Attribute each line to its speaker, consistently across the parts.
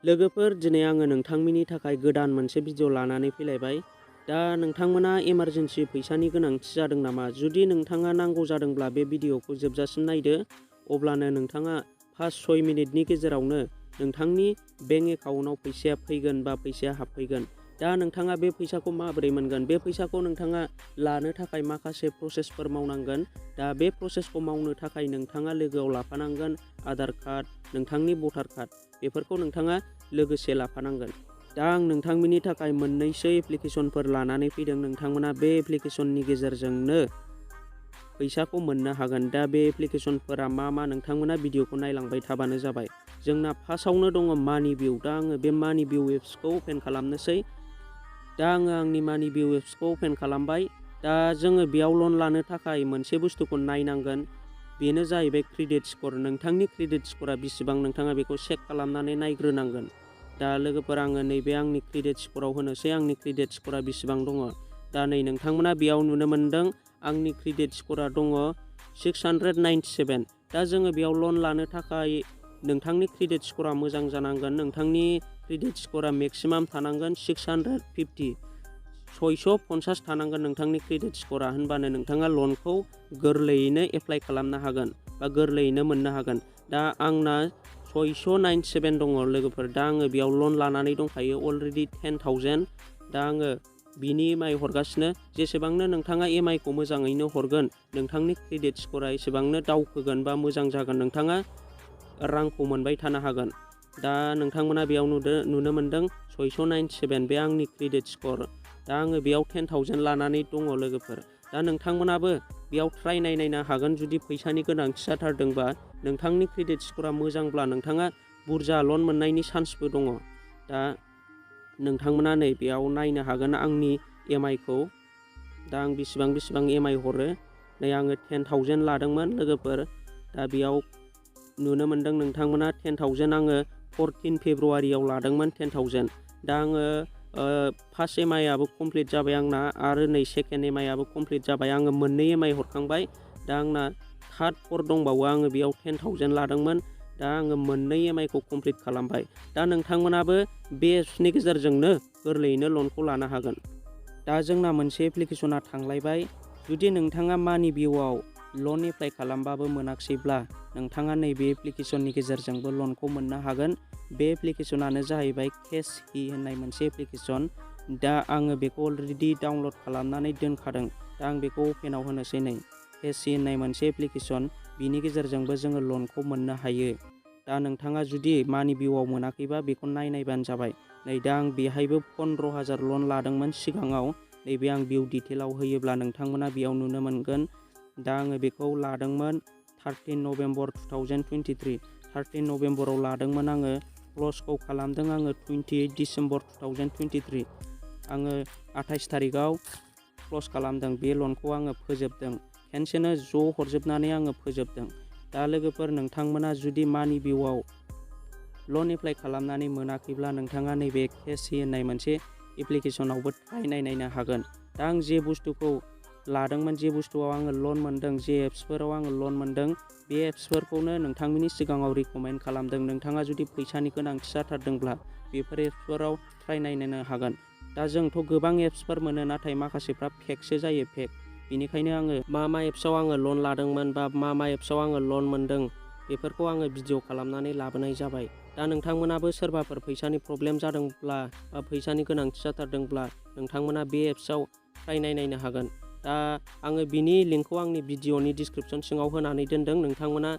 Speaker 1: लोगोफोर दिनै आङो नोंथांमोननि थाखाय गोदान मोनसे भिडिअ लानानै फैलायबाय। दा नोंथांमोना इमारजेन्सि फैसानि गोनांथि जादों नामा? जुदि नोंथाङा नांगौ जादोंब्ला बे भिडिअखौ जोबजासिम नायदो। अब्लानो नोंथाङा 5-6 मिनिटनि गेजेरावनो नोंथांनि बेंक एकाउन्टआव फैसाया फैगोन बा फैसाया हाबफैगोन। दा नोंथाङा बे फैसाखौ माबोरै मोनगोन? बे फैसाखौ नोंथाङा लानो थाखाय माखासे प्रसेसफोर मावनांगोन। दा बे प्रसेसखौ मावनो थाखाय नोंथाङा लोगोआव लाफानांगोन आधार कार्ड, नोंथांनि भटार कार्ड बेफोरखौ नोंथाङा लोगोसे लाफानांगोन। दा आं नोंथांमोननि थाखाय मोननैसो एप्लिकेसनफोर लानानै फैदों। नोंथांमोना बे एप्लिकेसननि गेजेरजोंनो फैसाखौ मोननो हागोन। दा बे एप्लिकेसनफोरा मा नोंथांमोना भिडिअखौ नायलांबाय थाबानो जाबाय। जोंना फार्स्टआवनो दङ मानिभिउ। दा आङो बे मानिभिउ एप्सखौ अपेन खालामनोसै। दा आङो आंनि मानिभिउ एप्सखौ अपेन खालामबाय। दा जोङो बेयाव लन लानो थाखाय मोनसे बुस्थुखौ नायनांगोन। बेनो जाहैबाय क्रेडिट स्कर। नोंथांनि क्रेडिट स्करा बेसेबां नोंथाङा बेखौ चेक खालामनानै नायग्रोनांगोन। दा लोगोफोर आङो नैबे आंनि क्रेडिट स्कराव होनोसै आंनि क्रेडिट स्करा बेसेबां दङ। दा नै नोंथांमोना बेयाव नुनो मोनदों आंनि क्रेडिट स्करा दङ 697। दा जोङो बेयाव लन लानो थाखाय नोंथांनि क्रेडिट स्करा मोजां जानांगोन। नोंथांनि क्रेडिट स्करा मेक्सिमाम थानांगोन 650। 650 थानांगोन नोंथांनि क्रेडिट स्करा। होनबानो नोंथाङा लनखौ गोरलैयैनो एप्लाइ खालामनो हागोन बा गोरलैयैनो मोननो हागोन। दा आंना 697 दङ लोगोफोर। दा आङो बेयाव लन लानानै दंखायो अलरेडि 10,000। दा आङो बिनि EMI हरगासिनो। जेसेबांनो नोंथाङा EMI खौ मोजाङैनो हरगोन, नोंथांनि क्रेडिट स्करा एसेबांनो दावखोगोन बा मोजां जागोन। नोंथाङा रांखौ मोनबाय थानो हागोन। दा नोंथांमोना बेयाव नुनो मोनदों 697 बे आंनि क्रेडिट स्कर। दा आङो बेयाव 10,000 लानानै दङ लोगोफोर। दा नोंथांमोनाबो बेयाव ट्राइ नायनो हागोन। जुदि फैसानि गोनांथि जाथारदोंबा, नोंथांनि क्रेडिट स्करा मोजांब्ला नोंथाङा बुरजा लन मोननायनि चान्सबो दङ। दा नोंथांमोना नै बेयाव नायनो हागोन आंनि EMI खौ। दा आं बेसेबां EMI हरो। नै आङो 10,000 लादोंमोन लोगोफोर। दा बेयाव नुनो मोनदों नोंथांमोना 10,000 आङो 14 फेब्रुवारियाव लादोंमोन 10,000। दा आङो फार्स्ट EMI आबो कमप्लिट जाबाय आंना आरो नै सेकेन्ड EMI आबो कमप्लिट जाबाय। आङो मोननै EMI हरखांबाय। दा आंना थार्ड फर्थ दंबावो। आङो बेयाव 10,000 लादोंमोन। दा आङो मोननै EMI खौ कमप्लिट खालामबाय। दा नोंथांमोनाबो बे एप्सनि गेजेरजोंनो गोरलैयैनो लनखौ लानो हागोन। दा जोंना मोनसे एप्लिकेसना थांलायबाय। जुदि नोंथाङा मानिभिउआव लन एप्लाइ खालामबाबो मोनाखिसैब्ला, नोंथाङा नैबे एप्लिकेसननि गेजेरजोंबो लनखौ मोननो हागोन। बे एप्लिकेसनानो जाहैबाय केशहि होननाय मोनसे एप्लिकेसन। दा आङो बेखौ अलरेडि डाउनलड खालामनानै दोनखादों। दा आं बेखौ अपेनाव होनोसै। नै केशहि होननाय मोनसे एप्लिकेसन। बिनि गेजेरजोंबो जोङो लनखौ मोननो हायो। दा नोंथाङा जुदि मानिभिउआव मोनाखैबा बेखौ नायबानो जाबाय। नै दा आं बेहायबो 15,000 लन लादोंमोन सिगाङाव। नैबे आं भिउ डिटेलाव होयोब्ला नोंथांमोना बेयाव नुनो मोनगोन। दा आङो बेखौ लादोंमोन 13 नभेम्बर 2023। 13 नभेम्बराव लादोंमोन आङो। क्लसखौ खालामदों आङो 28 डिसेम्बर 2023। आङो 28 थारिखआव क्लस खालामदों। बे लनखौ आङो फोजोबदों। खेनसेनो ज' हरजोबनानै आङो फोजोबदों। दा लोगोफोर नोंथांमोना जुदि मानिभिउआव लन एप्लाइ खालामनानै मोनाखैब्ला, नोंथाङा नैबे केशहि होननाय मोनसे एप्लिकेसनावबो ट्राइ नायनो हागोन। दा आं जे बुस्थुखौ लादोंमोन, जे बुस्थुआव आङो लन मोनदों, जे एप्सफोराव आङो लन मोनदों, बे एप्सफोरखौनो नोंथांमोननि सिगाङाव रिकमेन्ड खालामदों। नोंथाङा जुदि फैसानि गोनांथि जाथारदोंब्ला बेफोर एप्सफोराव ट्राइ नायनो हागोन। दा जोंथ' गोबां एप्सफोर मोनो, नाथाय माखासेफ्रा फेकसो जायो, फेक। बेनिखायनो आङो मा एप्सआव आङो लन लादोंमोन बा मा एप्सआव आङो लन मोनदों, बेफोरखौ आङो भिडिअ खालामनानै लाबोनाय जाबाय। दा नोंथांमोनाबो सोरबाफोर फैसानि प्रब्लेम जादोंब्ला बा फैसानि गोनांथि जाथारदोंब्ला, नोंथांमोना बे एप्सआव ट्राइ नायनो हागोन। दा आङो बिनि लिंकखौ आंनि भिडिअनि डिसक्रिपसन सिङाव होनानै दोनदों। नोंथांमोना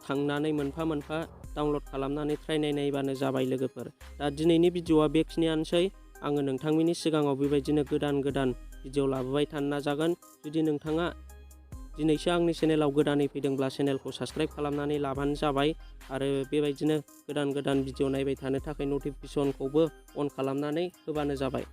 Speaker 1: थांनानै मोनफा मोनफा डाउनलड खालामनानै ट्राइ नायबानो जाबाय लोगोफोर। दा दिनैनि भिडिअआ बेखिनियानोसै। आङो नोंथांमोननि सिगाङाव बेबायदिनो गोदान भिडिअ लाबोबाय थानो नाजागोन। जुदि नोंथाङा दिनैसो आंनि चेनेलाव गोदानै फैदोंब्ला, चेनेलखौ साबस्क्राइब खालामनानै लाबानो जाबाय। आरो बेबायदिनो गोदान भिडिअ नायबाय थानो थाखाय नटिफिकेसनखौबो अन खालामनानै होबानो जाबाय।